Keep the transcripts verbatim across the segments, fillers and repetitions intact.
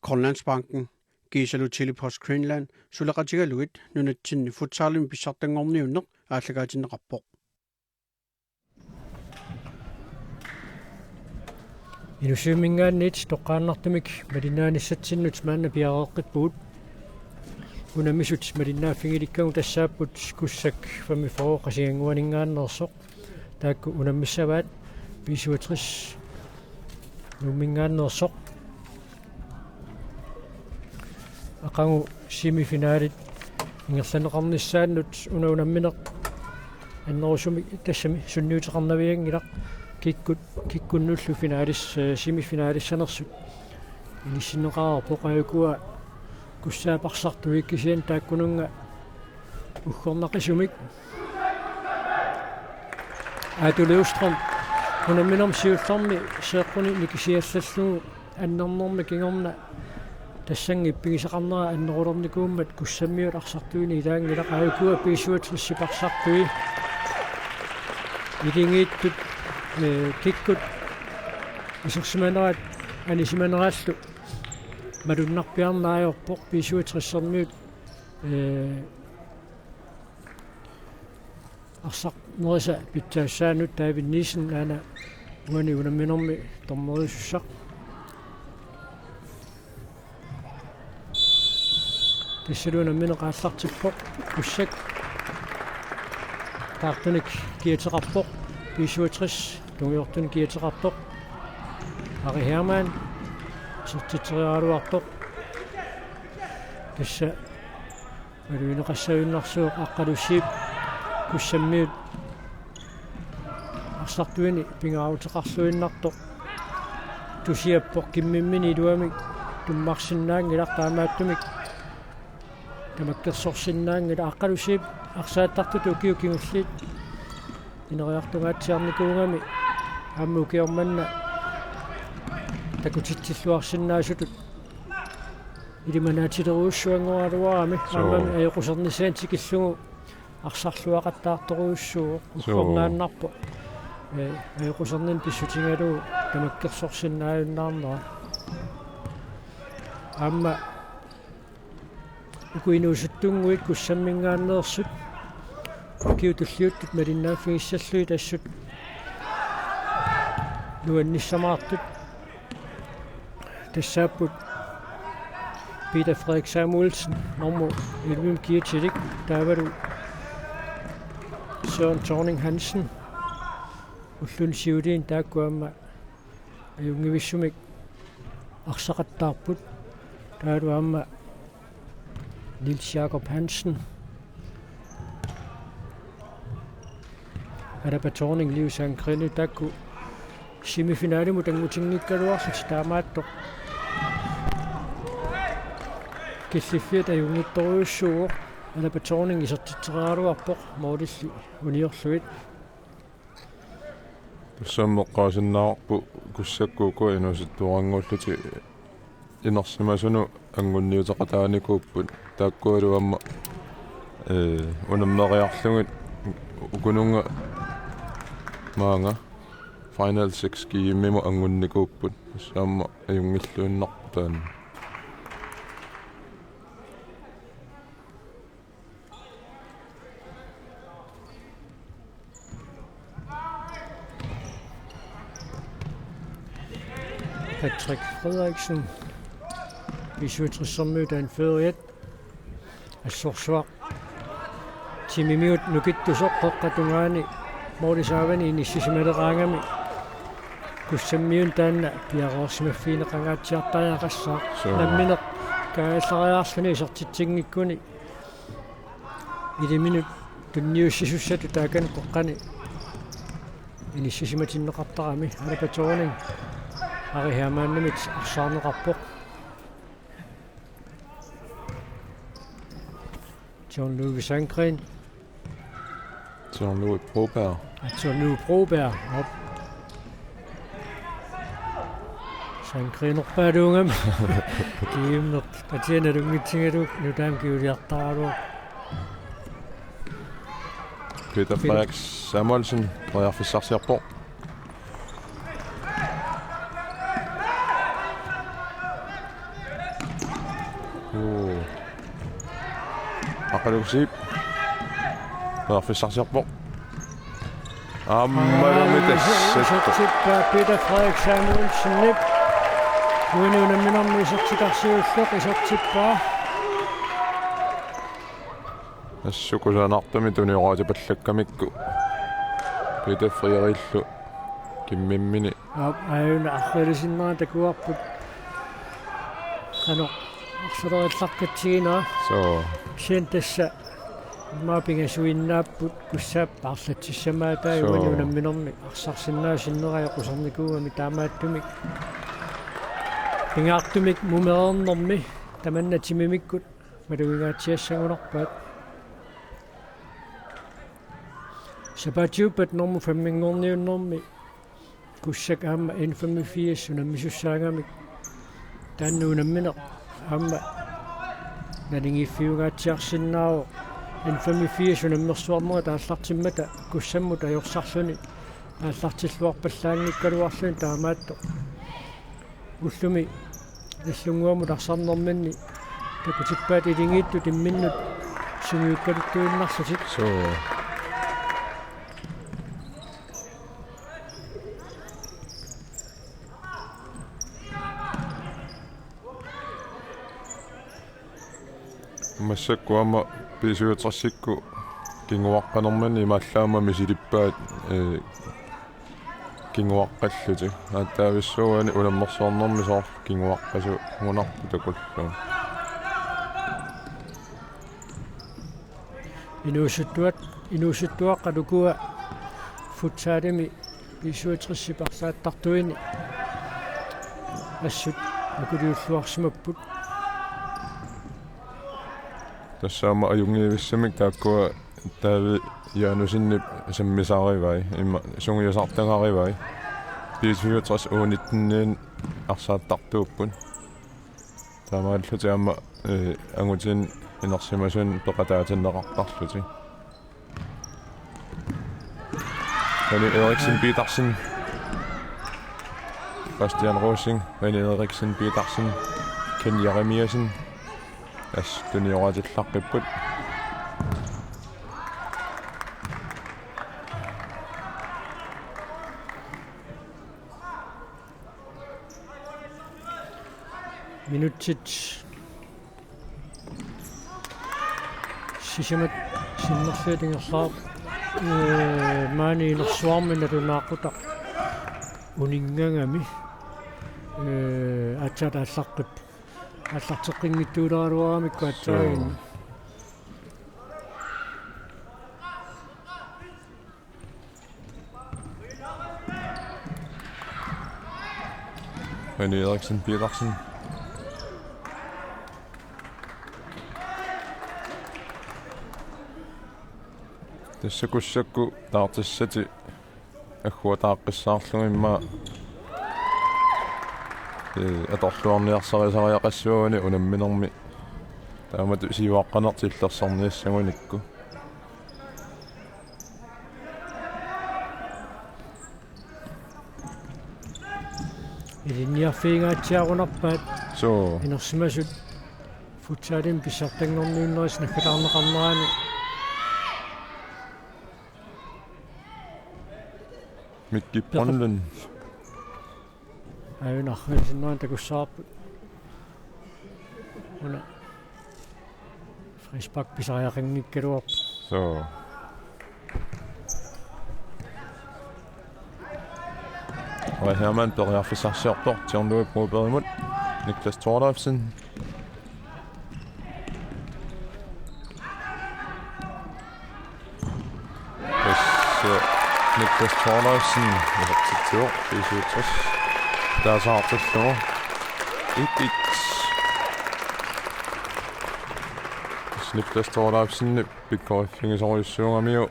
Grønlandsbanken, kiisalu Tele-Post Greenland suleqatigalugit nunatsinni futsalimi pissartanngorniunneq aallakaatinneqarpoq. Inussivimminngaanniit toqqaannartumik malinnaanissatsinnut maanna piareeqqippugut. Unammisut malinnaaffigilikkavut tassaapput Kussak femogfyrre Qasigiannguaninngaanneersoq. Taakku unammissavaat B syvogtres Nuumminngaanneersoq. Aqagu semifinalit ingerlanneqarnissaannut una unammineq annerusumik tassami sunniuteqarnavianngilaq, kikkut, kikkunnullu finalis-, eh, semifinalissanersut inissinneqareerpoq. Ukua Kussaap arsartui kisianni taakkununnga uggornaqisumik. Aatu Løvstrøm unamminermi siullermi seeqquni nikisiallallugu annernermi kingorna tassannga ippigisaqarnera annerulernikuummat Kussammiut arsartuini ilaanngilaq. Ukua B syvogtres-ip arsartui iligiittut, eh, kikkut isersimanerat anisimanerallu malunnarpiarneq ajorpoq. B syvogtres-ermiut, eh, arsarnerisa pitsaassaanut. David Nissen aana uani unamminermi dommeriusussaq. Tassalu unammineq aallartippoq. Kussak taartunik kiateqarpoq. B syvogtres tungujortunik kiateqartoq. Ari Hermann isertitseriaraluartoq. Tassa malugineqassavinnarsuuvoq. Aqqalusiip Kussammiut arsartuini pingaaruteqarluinnartoq tusiappoq. Kimmimmini iluamik tummarsinnaanngilaq, taamaattumik tamakkersorsinnaanngilaq. Aqqalusiip arsaattartutut ukiut kingulliit ineriartungaatsiarnikuugami aamma ukioq manna takutitsilluarsinnaasutut ilimanaatsilerujussuanngoraluarami. Suu. Aammami ajoqusernissaannik tikillugu arsarluaqattaartorujussuuvoq. Suu. Uggornaannarpoq. Eh, ajoquserninni pissutigalugu tamakkersorsinnaajunnaarnera. Aamma uku inuusuttunnguit Kussamminngaanneersut ukiut tulliuttut malinnaaffigissallutik assut nuannissamaartut tassaapput Peter Frederik Samuelsen, nummer elleve, kiatilik, taavalu Søren Thorning Hansen, ulluni siuliini. Taakku aamma ajunngivissumik arsaqattaarput. Taavalu aamma Niels Jakob Hansen, Alaba Thorning, Liu Sandgreen, taakku semifinalimut anngutinngikkaluarlutik, taamaattoq killiffiat ajunngitsorujussuuvoq. Alaba Thorning isertitseriaraluarpoq målilli uniorlugit. Tassami eqqaasinnaavarput Kussak ukua inuusuttuarannguullutik inersimasunut anngunniuteqataanikuupput. Taakkualu aamma, eh, unammeriarlugit ukununnga maanga Final Six G M-imut anngunnikuupput. Tassa aamma ajunngilluinnarpoq taanna. Patrick Frederiksen, B syvogtres-ermiut anføreriat, assorsuaq timimigut nukittusoq qeqqata tungaani målip saavani inissisimaleqaangami Kussammiunut taanna piareersimaffigineqangaatsiartariaqassaaq. Suu. Nammineq kaajallariarluni isertitsingikuni iliminut tunniussisussatut taakani qeqqani inissisimatinneqartarami. Alaba Thorning Ari Hermannimit arsaarneqarpoq. John Louis Sandgreen. John Louis Broberg. John Louis Broberg. Op. Sandgreenerpaaluugami. Kiimneq. Tatiana Lungitsigalu nutaamik kiuliartaraluaq. Peter Frederik Samuelsen periarfissarsiorpoq. Uu. Aqqaluup Zeeb. Periarfissarsiorpoq. Aammalumi tassa. Isertippaa Peter Frederik Samuelsenip. Uani unamminermi isertitaq siulleq isertippaa. Assut kusanartumik tunioraatipallakkamikku. Peter Frederikillu kimmimmini. Aap, aajuna arriilisinnera takuarput. Qanoq arsalerillaqqitsigina. Soo. Kisianni tassa immaqa pingasuinnaapput Kussaap paarlatsissamaataat. Soo. Uani unamminermi arsarsinnaasoq sinnera oqusernikuugami taamaattumik. Pingaartumik mumereernermi tamanna timimikkut malugingaatsiassagunarpaat. Sapaatiuppat normu femminngorniunnermi Kussak aamma N femogfirs unammisussaagami. Taanna unammineq aamma naligiiffiungaatsiarsinnaavoq. N femogfirs unammersuarnerit aallartimmata Kussammut ajorsarluni aallartilluarpallaanngikkaluarluni taamaattoq. Ullumi Nagdlunguamut arsarnerminni takutippaat iligiittut imminnut sungiukkaluttuinnarlutik. Soo. Massakkut aamma B syvogtresikkut kinguaqqanerminni imaallaat aamma misilippaat, ee, kinguaqqallutik. Aatsaavissuuani unammersuarnermi soorlu kinguaqqasugunarpoq takullugu. Inuusuttuat-, inuusuttuaqqat ukua futsalimi B syvogtresip arsaattartuini assut akuliulluarsimapput. Tassa aamma ajunngivissumik taakkua Taavi Janussenip sammisarivai, immaqa sungiusartagarivai. B syvogtres U nitten-inik arsaattartuupput. Taamaallutik aamma, ee, angutini inersimasuni peqataatinneqartarlutik. René Eriksen Petersen. Christian Rosing, René Eriksen Petersen, Ken Jeremiassen. Assut tunioraatilluaqqipput. Minutsit sisamat sinnerlugit ingerlareerput, ee, maani inersuarmi nalunaaqutaq uninngagami, ee, aatsaat aallaqqip-, aallarteqqinngitsuuleraluaramikku aatsaaginnaq. Soo. René Eriksen Petersen. Tassa Kussakkut taartissatik agguataaqqissaarlugit immaqa, ee, atorluarniarsarisariaqassuugami unamminermi. Taamatut siuaqqanertik illersorniassagunikku. Ilinniarfigingaatsiarunarpaat. Soo. Inersimasut futsalimi pissartanngorniunnerisa naggataarneqarnerani. Mikki Brønlund. Aajuna arriilisinnera takussavarput. Una frispark pisariaqanngikkaluarpoq. Soo. Oj Hermann periarfissarsiorpoq John Louis Brobergimut. Niklas Thorleifsen. Tassa Niklas Thorleifsen isertitsivoq B syvogtres. Taasaartillugu et et. Niklas Thorleifsenip pikkoriffigisorujussuugamiuk,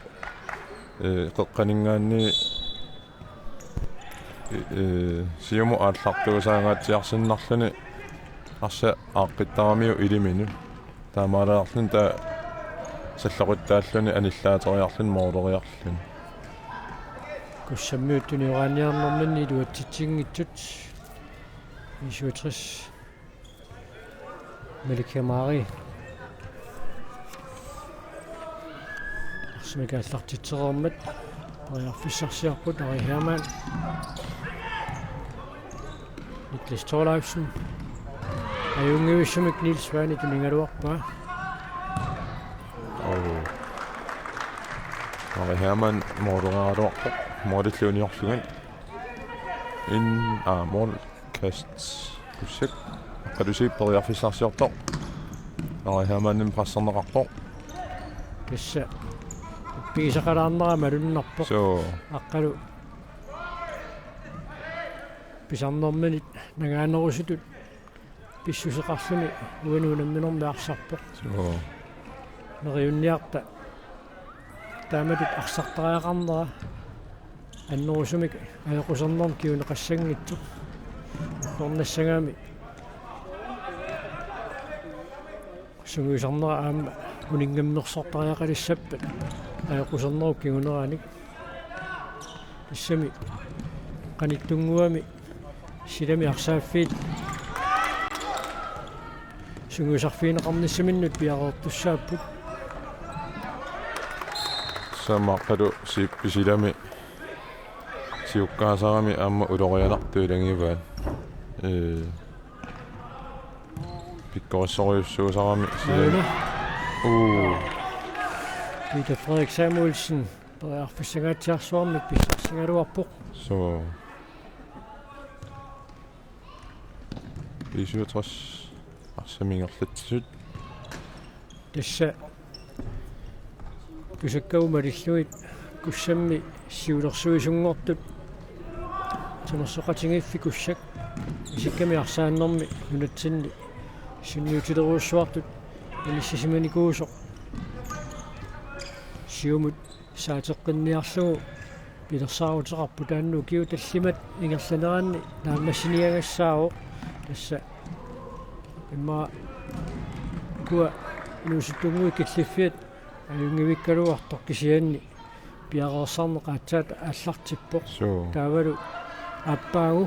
ee, qeqqaninngaanniit, ee, siumut aallartuusaangaatsiarsinnarluni arsaq aaqqittaramiuk iliminut. Taamaaliorluni taava salloqittaalluni anillaateriarluni mooleriarluni. Kussammiut tunioraanniarnerminni iluatsitsinngitsut B syvogtres. Malik Hemari. Arsamik aallartitsereermat periarfissarsiorput, Ari Hermann. Niklas Thorleifsen. Ajunngivissumik Niels Svane tunigaluarpaa. Oo. Ari Hermann mooreraluarpoq. Moorilluniorlugit. In, aa, moor. Kast. Kussiak. Aqqalusiip periarfissarsiortoq. Ari Hermannimit presserneqarpoq. Kissa. Pigisaqalaarnera malunnarpoq. Suu. Aqqalu. Pisarnerminit nangaanerusutut pissuseqarluni uani unamminermi arsarpoq. Suu. Neriunniarta. Taamatut arsartariaqarnera annerusumik ajoqusernermik kinguneqassanngitsoq. Ullornassagami sungiusarnera aamma uninngammersortariaqalissappat ajoqusernerup kinguneranik. Tassami qanittunnguami silami arsaaffiit sungiusarfigineqarnissaminnut piareertussaapput. Samaaqqalu siippi silami siukkaasarami aamma ulorianartut ilagivaat. Ee, pikkorissorujussuusarami silami. Aana. Uu. Peter Frederik Samuelsen. Periarfissangaatsiarsuarmik pissarsigaluarpoq. Suu. B syvogtres arsamik ingerlatsisut. Tassa tusakkagut malillugit Kussammi siulersuisunngortut. Timersoqatigiiffik Kussak isikkamik arsaannermi nunatsinni sunniutilerujussuartut inissisimanikuusoq. Siumut saateqqinniarlugu pilersaaruteqarpoq, taanna ukiut tallimat ingerlaneranni naammassiniagassaavoq. Tassa immaqa ukua inuusuttunnguit killiffiat ajunngivikkaluartoq, kisianni piareersarneq aatsaat aallartippoq. Suu. Taavalu aappaagu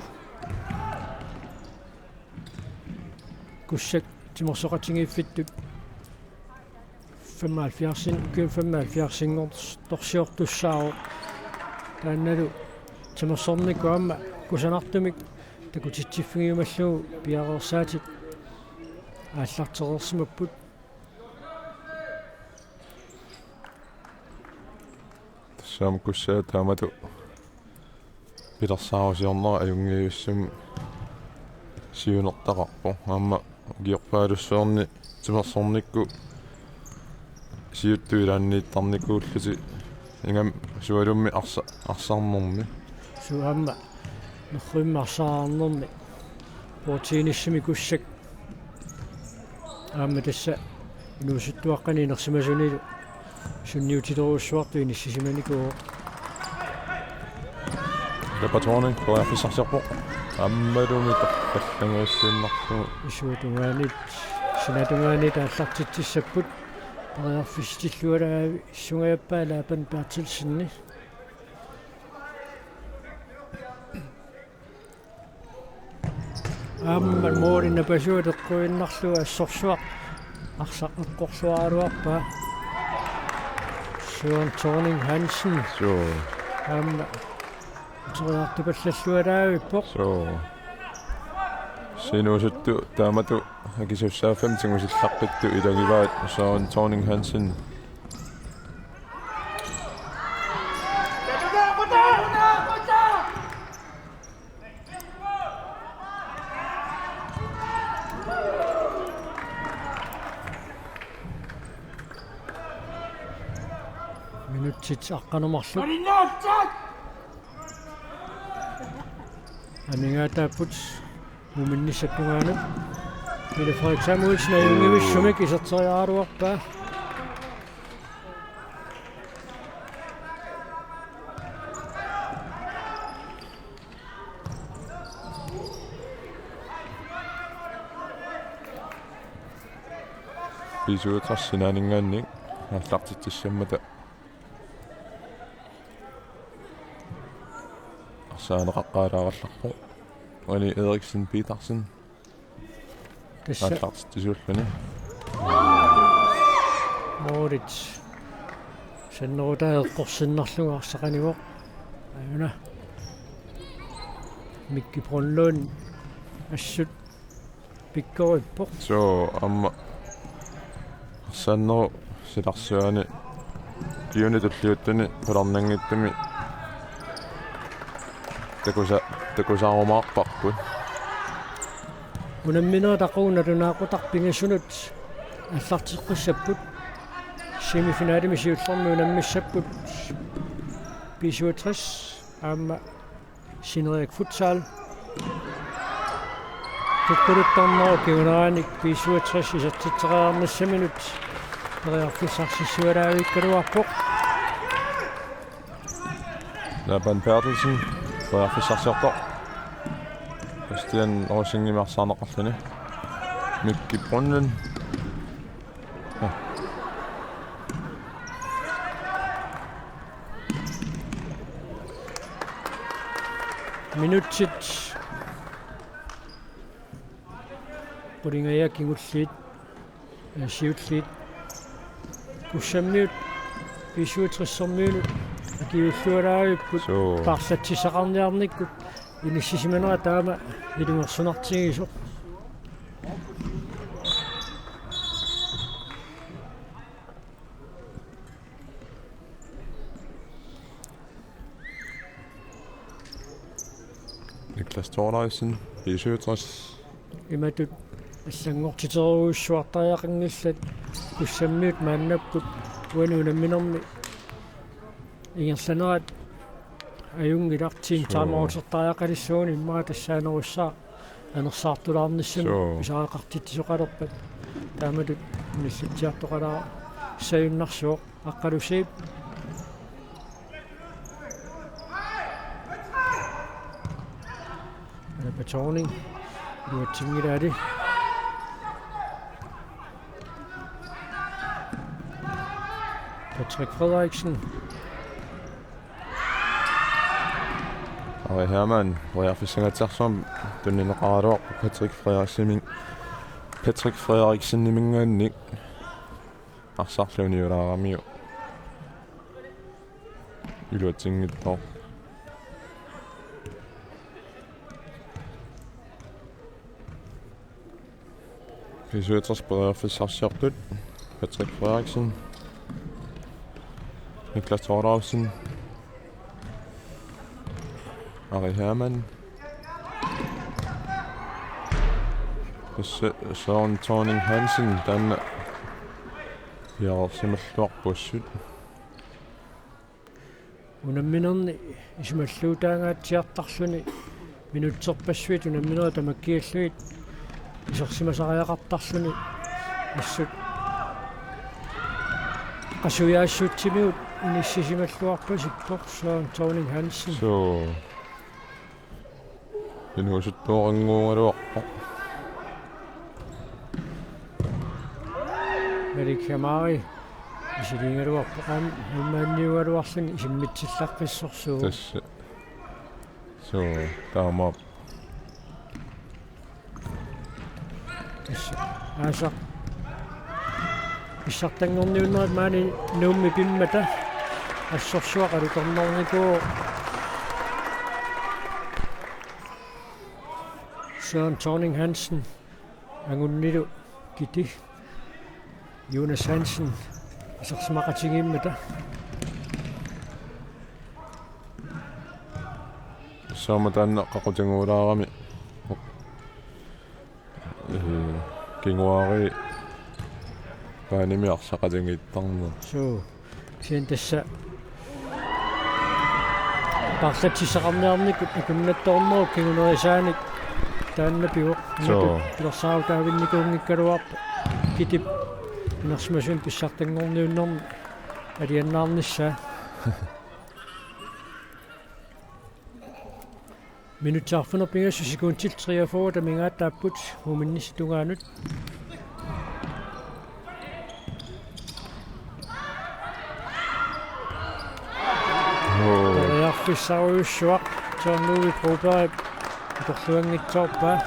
Kussak timersoqatigiiffittut femoghalvfjerdsin, ukiut femoghalvfjerdsinngortorsiortussaavoq. Taannalu timersornikkut aamma kusanartumik takutitsiffigiumallugu piareersaatit aallartereersimapput. Tassami Kussaat taamatut pilersaarusiornera ajunngivissumik siunertaqarpoq. Aamma ukiorpaalussuarni timersornikkut siuttut ilaanniittarnikuullutik, ingammik sualummik arsa-, arsarnermi. Suu, aamma nerrivimmik arsaraarnermi. Poortiinissami Kussak aamma tassa inuusuttuaqqani inersimasunilu sunniutilerujussuartut inissisimanikuuvoq. Ilapa Thorning periarfissarsiorpoq. Aammalumi torrallangajassuinnarlugu. Isuatungaanit, sinaatungaanit aallartitsissapput. Periarfissilluarlugit sungajappaa Laban Berthelsenip. Aamma mooli napasua teqquinnarlugu assorsuaq arsaq eqqorluaraluarpaa. Søren Thorning Hansen. Suu. Aamma teriartupallallualaavippoq. Suu. Inuusuttut taamatut akisussaaffimmik tigusillaqqittut ilagivaat Søren Thorning Hansen. Minutsit aqqaneq marluk amigaataapput muminnissap tungaanut. Pele Frederik Samuelsen ajunngivissumik iserteriaraluarpaa. B syvogtres sinaaninngaanniit aallartitsissammata arsaaneqaqqaalaarallarpoq. Uani Eriksen Petersen. Tassa. Aallartitsisuulluni. Moorit. Sannerutaa eqqorsinnarlugu arsaq anivoq. Aajuna. Mikki Brønlund. Assut. Pikkorippoq. Suu, aamma. Sanneru silarsuani. Kiuni tulliuttuni qularnanngitsumi. Takusa-, takusaarumaarparput. Unamminerit aqagu nalunaaqutaq pingasunut aallarteqqissapput. Semifinalimi siullermi unammissapput B syvogtres aamma Sineriak Futsal. Kukkuluttornerup kinguneranik B syvogtres isertitseqarnissaminut periarfissarsissualaavikkaluarpoq. Laban Berthelsen, periarfissarsiortoq. Christian Rosingimik arsaarneqarluni. Mikki Brønlund. Minutsit. Qulingiluat kingulliit. Siulliit. Kussammiut B syvogtres-ermiunut akiuulluaraavipput. Suu. Paarlatsissaqarniarnikkut inissisimanera taama ilungersunartigisoq. Niklas Thorleifsen, B syvogtres. Imatut allanngortiterujussuartariaqanngillat Kussammiut maannakkut uani unamminermi ingerlanerat ajunngilaq. Suu. Timeoutertariaqalissuugut immaqa tassaanerussaaq anersaartulaarnissami. Suu. Pisariaqartitsisoqalerpat taamatut inillitsiartoqalaassagunnarsuuvoq. Aqqalusiip. Alba Thorning. Iluatsinngilaali. Patrick Frederiksen. Ari Hermann, periarfissangatsiarsuarmik tunniunneqaraluarpoq Patrick Frederiksenimi-, Patrick Frederikseniminngaanniit. Arsarluuniulaaramiuk. Iluatsinngitsoq. B syvogtres periarfissarsiortut. Patrick Frederiksen. Niklas Thorleifsen. Ari Hermann. Tassa Søren Thorning Hansen, taanna piareersimalluarpoq assut. Unamminerni isumalluutaangaatsiartarluni minutserpassuit unamminerit tamakkiallugit isersimasariaqartarluni assut qasujaassutsimigut inissisimalluarpasippoq Søren Thorning Hansen. Suu. Inuusuttuarannguugaluarpoq. Malik Shamari isiliigaluarpoq aamma imaanniugaluarluni isimmitsillaqqissorsuuvoq. Tassa. Suu, taamaappoq. Tassa. Aasaq. Pissartanngorniunnerit maani Nuummi pimmata. Assorsuaq alutornarnikuuvoq. Søren Thorning Hansen. Angunnilu Kiti. Jonas Hansen. Isersimaqatigiimmata. Soormi taanna qaqutinnguulaarami. Ee, kinguaariit paanimi arsaq qatigiittarneq. Suu. Kisianni tassa paarlatsissaqarniarnikkut akunnattoornerup kingunerisaanik taanna pivoq. Suu. Imatut pilersaarutaavitsinikuunngikkaluarpoq Kitip inersimasumik pissartanngorniunnermi alianaarnissaa. Minutsit arfineq-pingasut sekundit treogfyrre amigaataapput Muuminnissap tungaanut. Periarfissarujussuaq John Louis Broberg atorluanngitsoorpaa.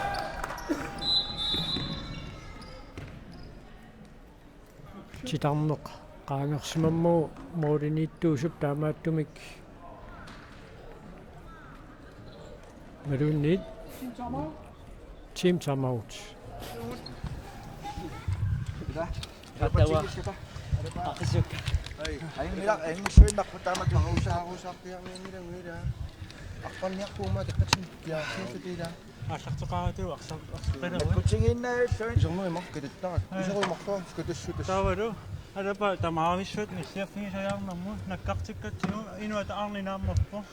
Titarneq qaangersimammagu målimiittuusup taamaattumik. Maluunniit. Team timeout. Atawa. Aqisuk. Ai, mira, en suinna kutama tu. Aqqanniarpuuma teqqatsin. Ja, sentitila. Aallarteqaratut arsaq-, arsaqqineruit. Kutigiinnaassuit. Isornui markkitittaa. Ai. Isorui markkitittaa. Taavalu. Alapa tamaavissuit nilliaffigisajaarnermut nakkartikkatsigu inuata arninaammerpoq.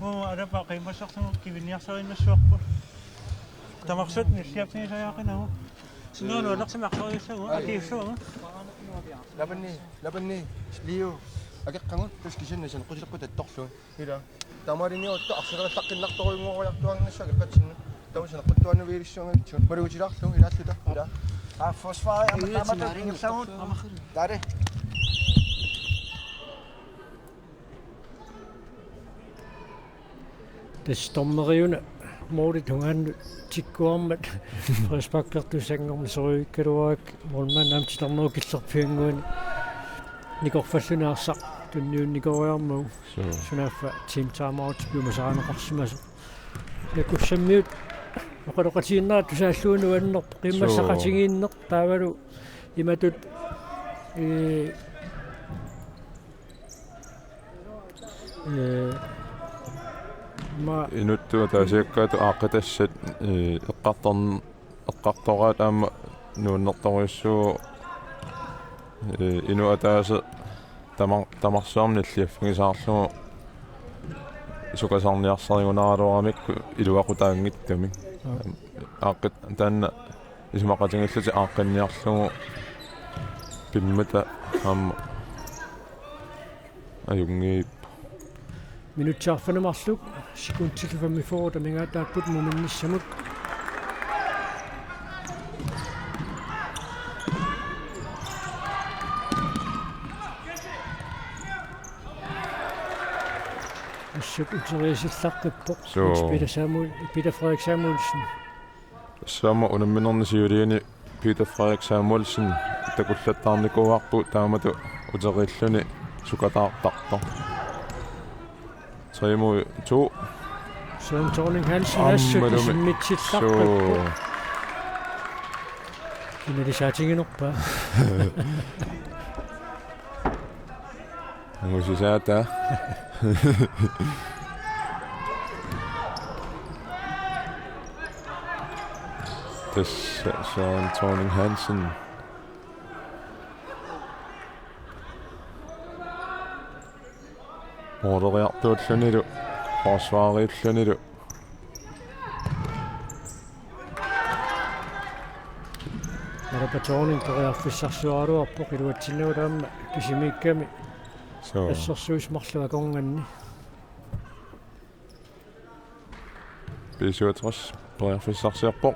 Uu, alapa qiimmassarsinnut kiviniarsarinnassuarput. Tamarsuit nilliaffigisajaaqinagu. Singaanu alersimaarsarissagu. Ai. Akiussagu. Labanni, labanni, Leo. Akeqqagut, taskisinnasan, qusileqqut attorlu. Ila. Tamariniuttu arsalerlaqqinnartorujunngoriartuaannassaaq qatsinna. Tamasana quttuannu viilissuunga. Maluutilaarlu ilaalluta. Ila. Aa, forsvar, aamma taamaattoq ingerlavugut. Taare. Tassa dommeriuna målit tungaannut tikkuarmat frisparkertussanngormat soruikkaluarak målmand aamma titarnerup killerpiannguani nikorfalluni arsaq tunniunnikoriarmagu. Suu. Sunaaffa team timeout piumasarineqarsimasoq. Ja Kussammiut oqaloqatigiinnerat tusaallugu nuannerpoq qiimmassaqatigiinneq taavalu imatut, ee, ee, ma- Inuttut ataasiakkaatut aaqqitassat, ee, eqqartorn-, eqqartoraat aamma nuannertorujussuuvoq, ee, inuk ataaseq tamar-, tamarsuarnik nilliaffigisaarlugu sukasaarniarsarigunaraluaramikku iluaqutaanngitsumik. Aa. Aaqqit-, taanna isumaqatigiillutik aaqqinniarlugu pimmata aamma ajunngiippoq. Minutsit arfineq-marluk, sekundit femogfyrre amigaataapput muminnissamut. Assut uteriisillaqqippoq. Suu. Peter Samuel-, Peter Frederik Samuelsen. Tassami unamminerni siuliini Peter Frederik Samuelsen takullattaarnikuuarput taamatut uteriilluni sukataartartoq. Tre mod to. Søren Thorning Hansen assut isimmitsillaqqippoq. Aammalu. Suu. Kinalisaatiginerpaa. Angusisaata. Tassa Søren Thorning Hansen. Måleriartuullunilu, forsvareriullunilu. Alapa Thorning periarfissarsioraluarpoq iluatsinnagu taama kisimiikkami. Suu. Assersuisut marluk akornanni. B syvogtres periarfissarsiorpoq.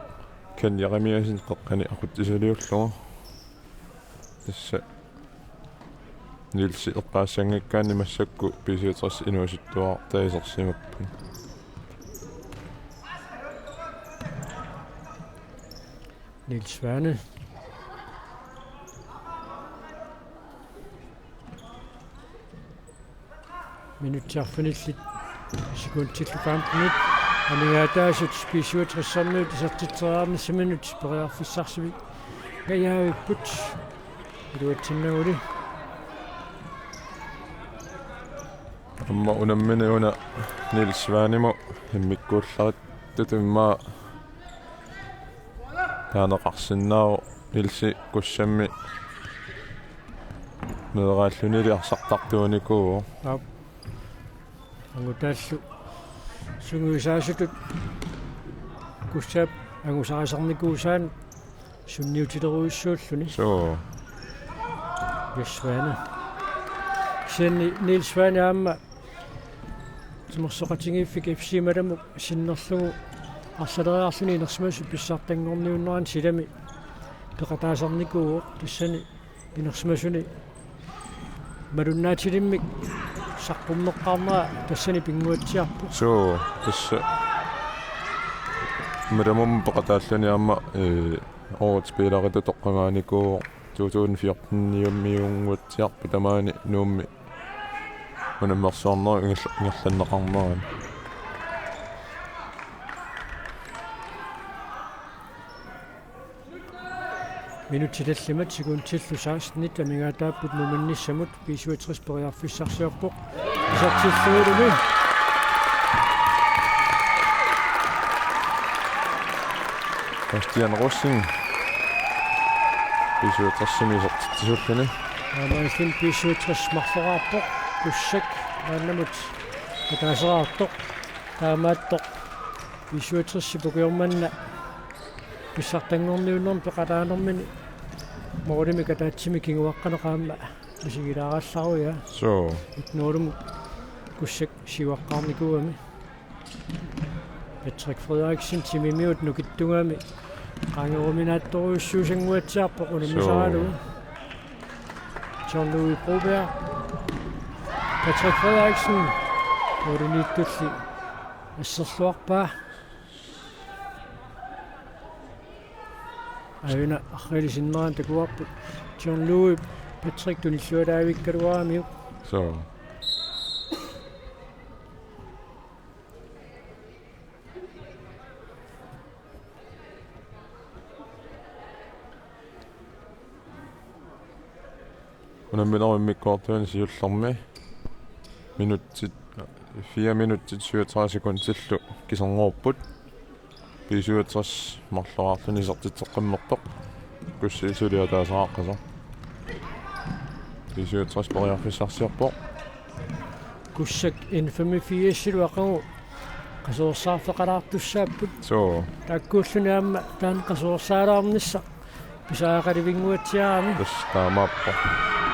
Ken Jeremiassen qeqqani aqutsisiliullugu. Tassa Nielsi eqqaassanngikkaanni massakkut B syvogtres inuusuttuartut isersimapput. Niels Svane. Minutsit arfinillit sekundillu femtenit amigaataasut B syvogtressermiut isertitseriarnissaminut periarfissarsivigajavipput iluatsinnaguli. Aamma unammineq una Niels Svanemut immikkuullarittutimmaa taaneqarsinnaavoq. Nielsi Kussammi meeraallunili arsartartuunikuuvoq. Aap. Angutaallu sungiusaasutut Kussap angusarisarnikuusaanut sunniutilerujussuulluni. Suu. Niels Svane. Kisianni Niels Svane aamma Timersoqatigiiffik F C Malamut sinnerlugu arlaleriarluni inersimasut pissartanngorniunnerani silami peqataasarnikuuvoq, tassani inersimasuni malunnaatilimmik saqqummeqqaarnera tassani pinnguatsiarpoq. Suu, tassa Malamummi peqataalluni aamma, ee, årets spilleritut toqqagaanikuuvoq. to tusind fjorten-iunnguatsiarpoq tamaani Nuummi unammersuarnerup ingerl-, ingerlanneqarnerani. Minutsit tallimat sekundillu seksten amigaataapput muminnissamut, B syvogtres periarfissarsiorpoq. Isertillugulumi. Bastian Rosing. B syvogtres-imi isertitsisulluni. Aamma B syvogtres marloraarpoq. Kussak maannamut ataaseraartoq. Taamaattoq B syvogtres-ip ukiormanna pissartanngorniunnermi peqataanermini målimik ataatsimik kinguaqqaneq aamma isigilaarallarujaa. Suu. Et-nulumut Kussak siuaqqaarnikuugami. Patrick Frederiksen timimiut nukittugami qaangeruminaattorujussuusannguatsiarpoq unammisaralugu. John Louis Broberg. Patrick Frederiksen. Målimiittulli asserluarpaa. Aajuna arriilli sinnerani takuarput. John Louis, Patrick tunilluataavikkaluaramiuk. Suu. Unamminerup immikkoortuani siullermi minutsit, fire minutsit syvogtredive sekundillu kiserngorupput. B syvogtres marloraarluni isertitseqqammerpoq. Kussi suli ataaseraqqasoq. B syvogtres periarfissarsiorpoq. Kussak N femogfirs-ilu aqagu qasuersaarfeqalaartussaapput. Suu. Taakkuulluni aamma taanna qasuersaalaarnissaq pisariaqalivinnguatsiarami. Tassa taamaappoq.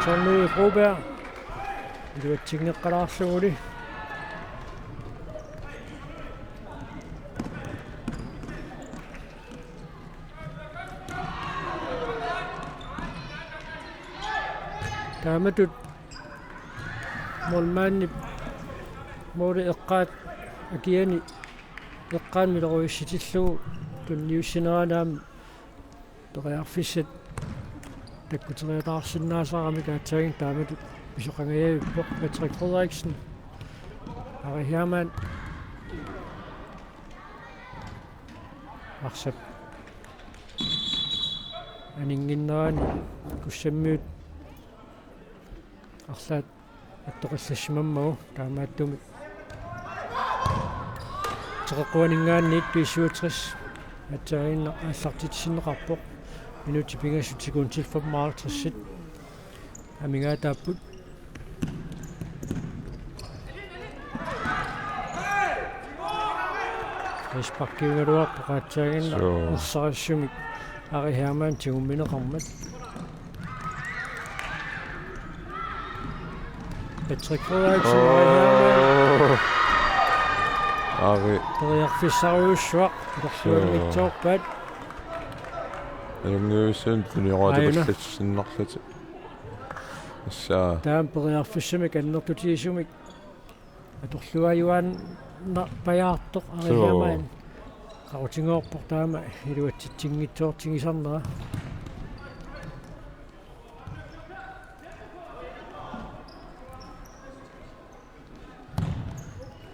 John Louis Broberg. Iluatsinngeqqalaarluguli. Taamatut målmandip måli eqqaat akiani eqqaanni miloriussitillugu tunniussinerani aamma periarfissat takkuteriataarsinnaasaramik aatsaannguaq taamatut pisoqangajavippoq. Patrick Frederiksen. Ari Hermann. Arsap aninnginnerani Kussammiut arlaat attoqallassimammagu, taamaattumik teqeqquaninngaanniit B syvogtres aatsaannguaq aallartitsisinneqarpoq. Minutsit pingasut sekundit femoghalvtreds amigaataapput. Frisparkiugaluarpoq aatsaannguaq. Suu. Ersarissumik Ari Hermann tigummineqarmat. Patrick Frederiksen, Ari Hermann. Ari. Periarfissarujussuaq, suu, atorluanngitsoorpaat. Ajunngivissumik tunioraatut. Aajuna. Allatsinnerlutik. Tassa. Taama periarfissamik annertutigisumik atorluaajuaannarpajaartoq. Suu. Ari Hermann. Qaqutigoorpoq taama iluatsitsinngitsoortigisarnera.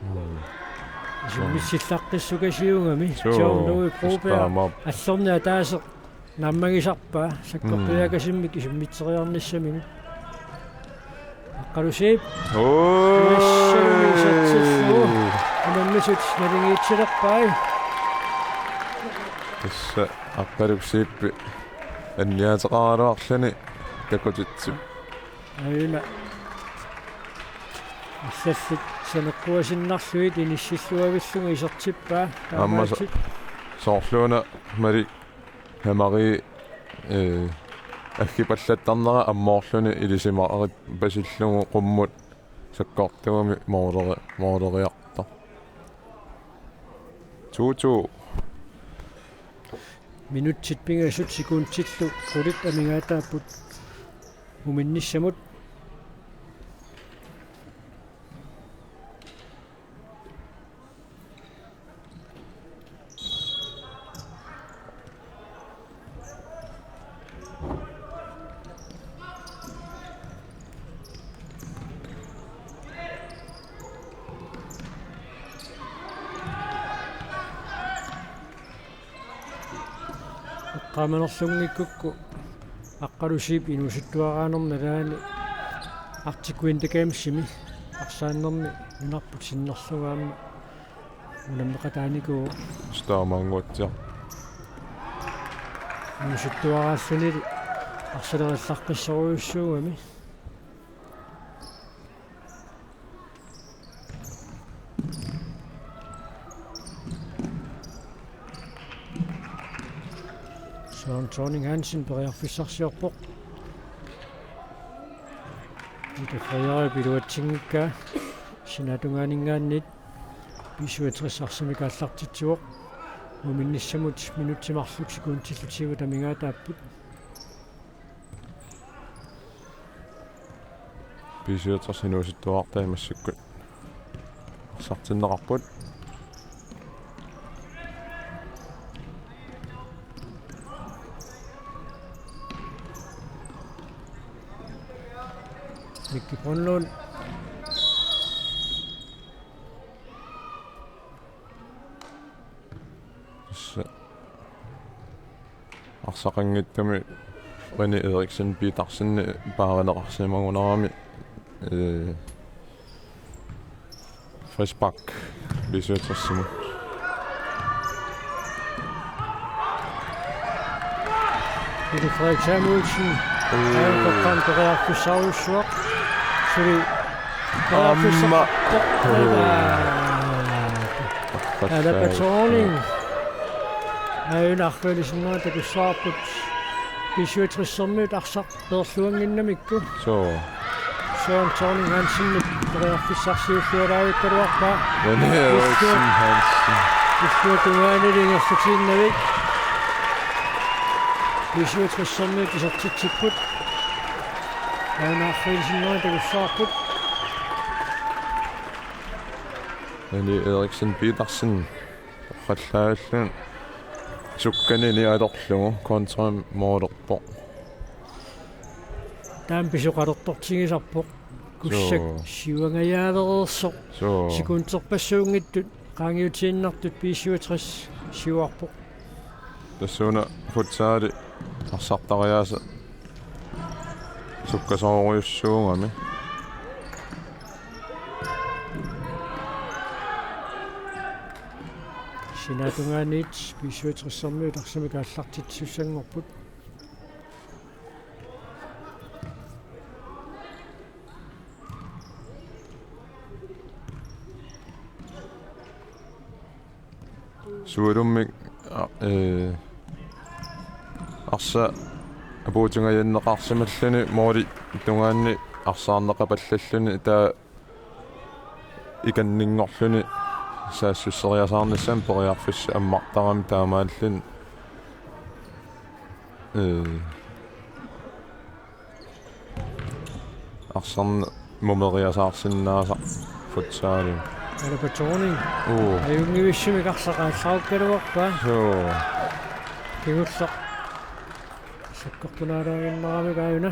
Mm. Isummitsillaqqissukasiugami. Suu. John Louis Broberg. Taamaappoq. Allorneq ataaseq naammagisarpaa, sakkortujaaqqasimmik isummitseriarnissaminut. Aqqalu Zeeb. Oi. Ilissi isertillugu. Unammisut naligiitsilerpai. Tassa Aqqaluk Zeeb anniaateqaraluarluni takutitsip. Aajuna. Arlallit saneqquasinnarlugit inissilluavillunga isertippaa. Aamma so-, taamaatsit. Soorluuna Malik Hamari, eh, aggipallattarnera ammoorluni ilisimaarippasillugu qummut sakkortugami mooleri-, mooleriartoq. To to. Minutsit pingasut sekundillu qulit amigaataapput muminnissamut. Amerlanngikkukku Aqqalusiip inuusuttuaraanermi nalaani Arctic Winter Gamesimi arsaannermi nunarput sinnerlugu aamma unammeqataanikuuvoq. Staamaannguatsiaq. Inuusuttuaraallunili arsalerillaqqissorujussuugami. Søren Thorning Hansen periarfissarsiorpoq. Ita Frederik iluatsinngikkaa sinaatungaaninngaanniit B syvogtres arsamik aallartitsivoq. Muminnissamut minutsit marluk sekundillu tyve amigaataapput. B syvogtres inuusuttuarartai massakkut arsartinneqarput. Mikki Brønlund. Tassa arsaqanngitsumi René Eriksen Petersen paarineqarsimagunarami, ee, frispark B syvogtres-imut. Pele Frederik Samuelsen. Uu. Aamma toqqaannaq periarfissarujussuaq. Suli Aamma. Alaba Thorning. Aajuna arfinisinnaanngilaq takussavarput B syvogtres-ermiut arsaq peerluannginnamikku. Suu. Søren Thorning Hansenip periarfissarsiullualaavikkaluarpaa. René Eriksen Hansen. Illuatungaanili ingerlatiinnavik. B syvogtres-ermiut isertitsipput. Aajuna arfinisinnaanngilaq takussavarput. René Eriksen Petersen. Oqallaallun sukkanini atorlugu kontra moolerpoq. Taama pisoqalertortigisarpoq. Kussak Suu. Siuangajaavereersoq. Suu. Sekunderpassuunngitsut qaangiutiinnartut B syvogtres siuarpoq. Tassuuna futsali arsartariaaseq sukkasoorujussuugami. Sinaatungaaniit B syvogtres-ermiut arsamik aallartittussanngorput. Sualummik, a, ee, arsaq apuutingajanneqarsimalluni mooli tungaanni arsaarneqapallalluni taava ikanninngorluni saassusseriasaarnissamut periarfissaq ammartarami taamaalilluni, ee, arsarneq mumeriasaarsinnaasaq futsali. Alaba Thorning. Uu. Ajunngivissumik arsaq aallarukkaluarpaa. Suu. Kingulleq. Sakkortunaalaaginnarami aajuna.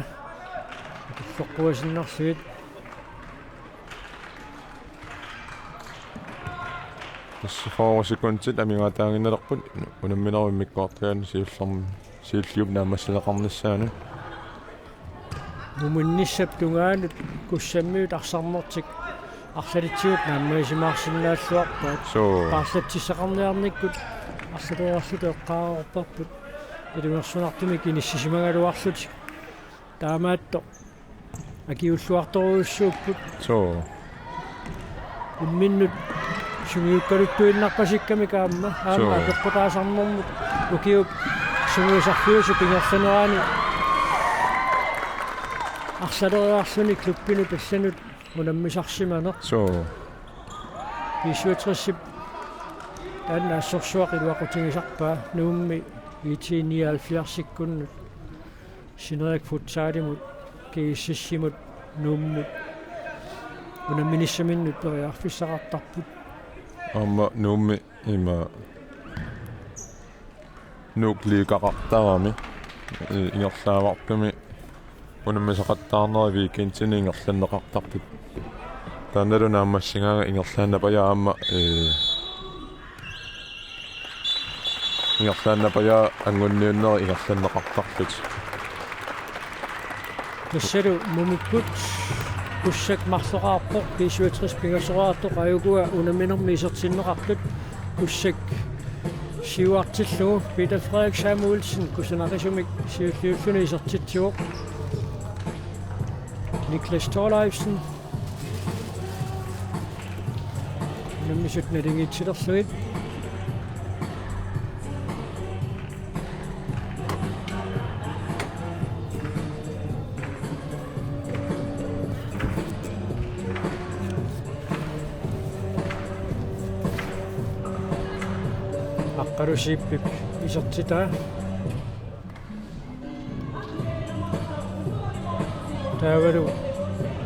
Tulloqquasinnarlugu. Tassa fyrre sekundit amigaataaginnalerput unamminerup immikkoortugaani siullermi, siulliup naammassineqarnissaanut. Muminnissap tungaanut Kussammiut arsarnertik arlalitsigut naammagisimaarsinnaalluarpaat. Suu. Paarlatsissaqarniarnikkut arlaleriarluta eqqaareerparput. Ilungersunartumik inissisimagaluarlutik. Taamaattoq akiuulluartorujussuupput. Suu. Imminnut sungiukkaluttuinnarpasikkamik aamma. Aamma Suu. Apeqqutaasarnermut ukiup sungiusarfiusup ingerlanerani arlaleriarluni klubbinut allanut unammisarsimaneq. Suu. B syvogtres-ip taanna assorsuaq iluaqutigisarpaa Nuummi I T nioghalvfjerds-ikkunnut. Sinerik futsalimut, G S S-imut, Nuummut unamminissaminnut periarfissaqartarput. Aamma Nuummi ima Nuuk liigaqartarami, i-, ingerlaavarput unammisaqattaarneri weekendini ingerlanneqartarput. Taannalu naammassigaangat ingerlaannarput aamma, ee, Ingerlaannarpaa, anguniunnerit ingerlanneqartarput. Tassalu mumikkut Kussak marloqarpoq, B syvogtres pingasoraartoq, ajukua unamminermi isertinneqartut. Kussak siuartillugu Peter Frederik Samuelsen kusanaqisumik siulliulluni isertitsivoq. Niklas Thorleifsen. Unammisut naligiitsilerlugit. Aqqalu Zeebip isertitaa. Taavalu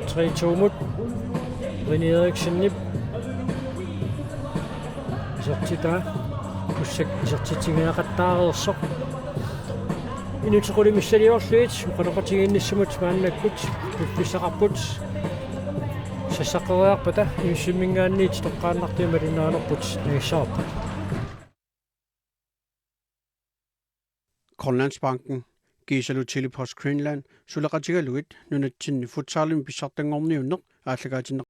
tre to-mut René Eriksenip isertitaa. Kussak isertitsiniaqattaareersoq. Inuttut qulit missiliorlugit oqaloqatigiinnissamut maannakkut piffissaqarput. Sassaqeriarpata inussumminngaanniit toqqaannartumik malinnaanerput nagissavarput. Grønlandsbanken kiisalu Tele-Post Greenland suleqatigalugit nunatsinni futsalimi pissartanngorniunneq aallakaatinneq